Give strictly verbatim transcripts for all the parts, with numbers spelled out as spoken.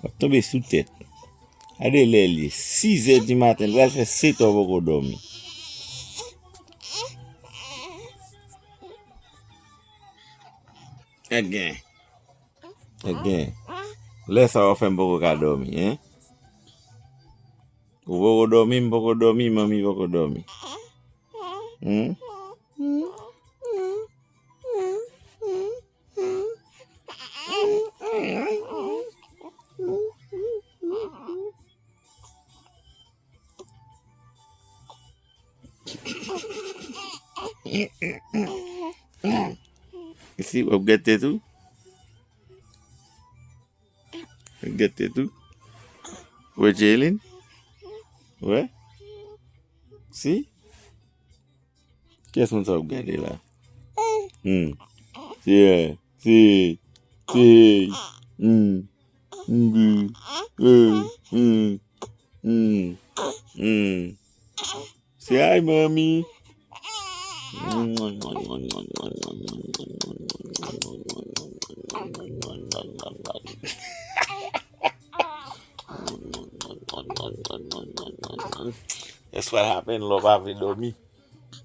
W ap tonbe sou tèt. Gade lè l ye, sizè di maten, l pral fè sèt è w poko dòmi. Enben. Enben. Lè sa w ap fè m poko ka dòmi, en? Ou poko dòmi, m poko dòmi, manmi poko dòmi. Hmm? Isi, w ap gate tou? W ap gate tou? Wè, Jaylin? Wè? Si? Kiyès moun sa w ap gade la? Hmm. Si, si, si. Hmm. Hmm. Hmm. Hmm. Hmm. Se ay, manmi. That's what happen lè w pa vle dòmi.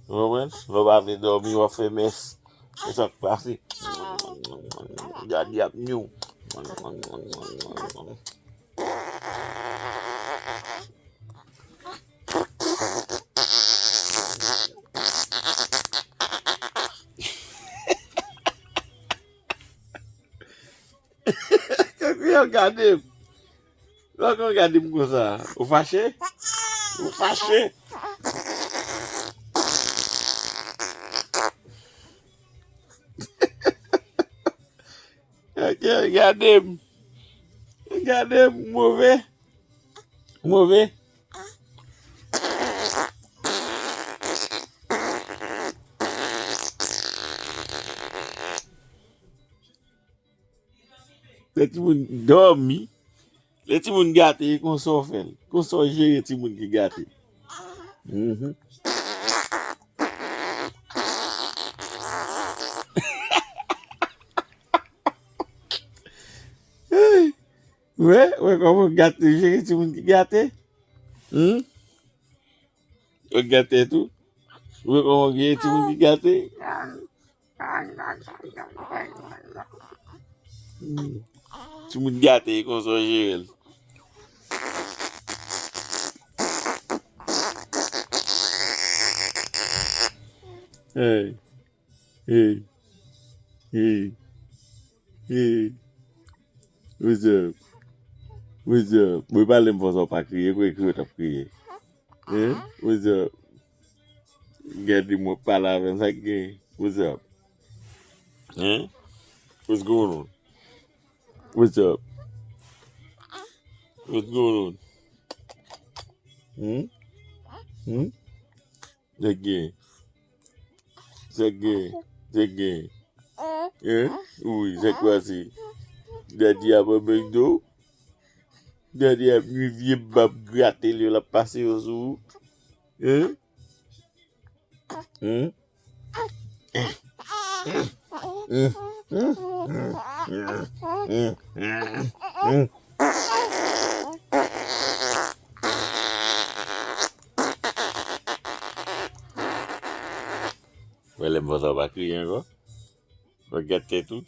Ou konprann? Lè w pa vle dòmi, w ap fè mès. Se sa k pase. Daddy ap nyou. Yo gade m. Lè w gade m konsa, ou fache? Ou fache? Ok, gade m. Gade m, move. Move. Lè timoun dòmi, lè timoun gate, e konsa w fè l. Konsa w jere timoun ki gate. Mhm. Wè, wè kòman w gate, jere timoun ki gate. Hmm? Ou gate tou? Ou wè kòman gen timoun ki gate? Hmm. Timoun gate, e konsa w jere l. Hey. Hey. Hey. Hey. What's up? What's up? Mwen pale m fò sa w pa kriye, kwe kriye w t ap kriye. Hein? What's up? Gade mwen pale avè m, sa k gen? What's up? Hein? What's going on? What's up? What's going on? Hmm? Hmm? Sa k gen? Sa k gen? Sa k gen? Hein? Wi, sa k pase? Daddy ap anmède w? Daddy ap nwi vye bab grate l yo, l ap pase yo sou ou? Hein? Hmm? Wè lè m fò sa w pa kriye ankò. Wè gate tou.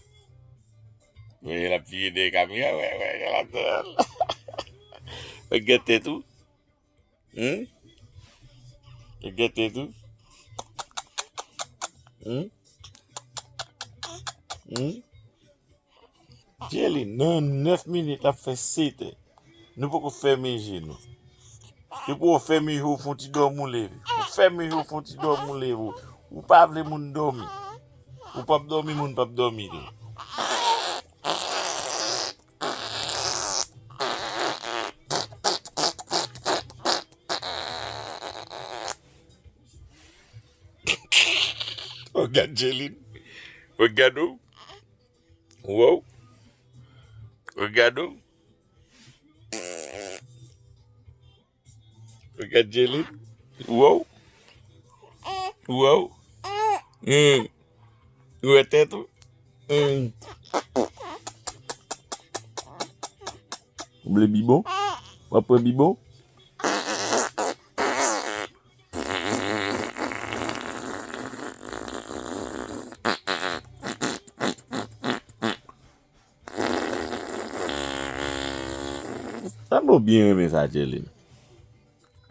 Wè l ap vire dèyè kamera, wè, wè, l ap dèyè l. Wè gate tou. Hmm? Wè gate tou. Hmm? Hmm? Jelly, nan nèf minit, l ap fè sèt è. Nou poko fèmen je nou. Depi w fèmen je w, fè yon ti dòmi, w leve. Ou fèmen je w, fè yon ti dòmi, w leve. Ou, ou pa vle moun dòmi. Ou p ap dòmi, moun p ap dòmi tou. Oh, gad Jelly. Oh, gad ou. Wow. Regade w. Regade Jelly. Wow. Wow. Hmm. Ou wè tèt ou? Hmm. Ou vle bibon? W ap pran bibon? Sa bon, byen renmen sa, Tchelin.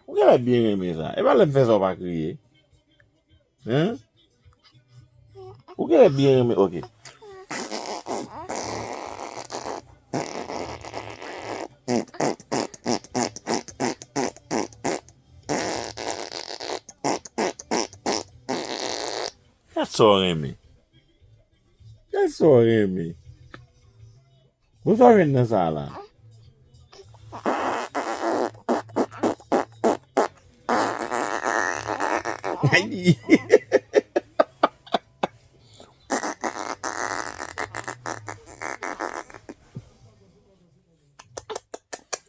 Ou genlè byen renmen sa. E pa lè m fè sa w pa kriye. Hein? Ou genlè byen renmen, ok. Gad sa w renmen. Gad sa w renmen. Ou sa w jwenn nan sa la? Ay!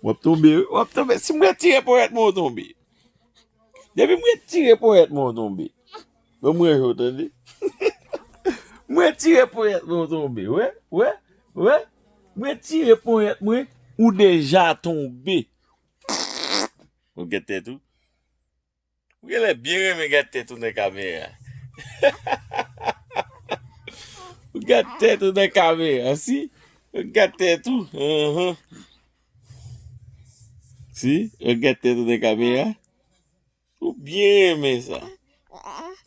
W ap tonbe, wi. W ap tonbe. Si m retire ponyèt mwen, w tonbe. Depi m retire ponyèt mwen, w tonbe. Bon, m rejwe w, tande. M retire ponyèt mwen, w tonbe. Wè, wè, wè. M retire ponyèt mwen, ou deja tonbe. Ou gèt tèt ou. Ou genlè byen renmen gad tèt ou nan kamera. Ou gad tèt ou nan kamera, si. Ou gad tèt ou. Uhum. Si, ou gad tèt ou nan kamera. Ou byen renmen sa.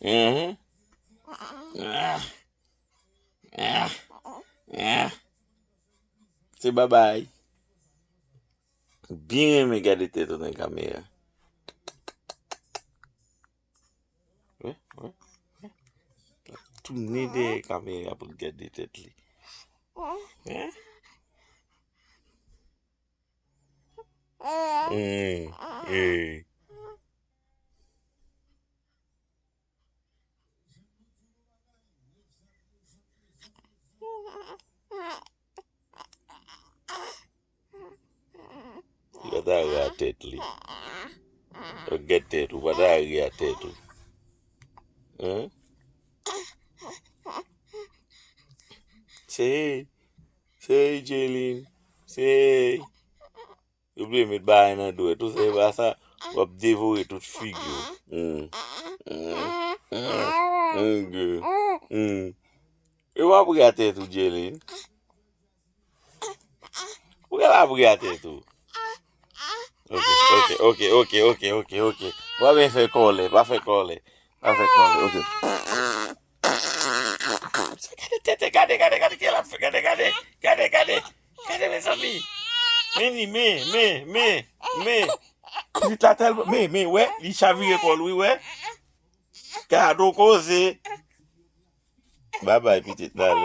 Uhum. Ah. Ah. Ah. Se babay. Ou byen renmen gade tèt ou nan kamera. Wè, wè, wè. Tounen dèyè kamera pou l gade tèt li. Hein? Hmm, hmm. Li pa ta ri a tèt li. Ou gèt tèt ou, pa ta ri a tèt ou. Hein? Sey, sey, Jelin, sey. Yo vle met bagay nan dwèt ou, se pa sa, w ap devore tout figi w. Hmm. Hmm. Hmm. Hmm. E w ap ri a tèt ou, Jelin. Ou genlè ap ri a tèt ou. Ok, ok, ok, ok, ok, ok, ok. Pa vin fè kòlè, pa fè kòlè. Pa fè kòlè, ok. Gade tèt, gade, gade, gade, gade, gade, gade, gade, mezanmi. Men li, men, men, men, men. Pitit la tèlman, men, men, wè, li chavire kò l, wi, wè. Gade yon koze. Babay, pitit, n ale.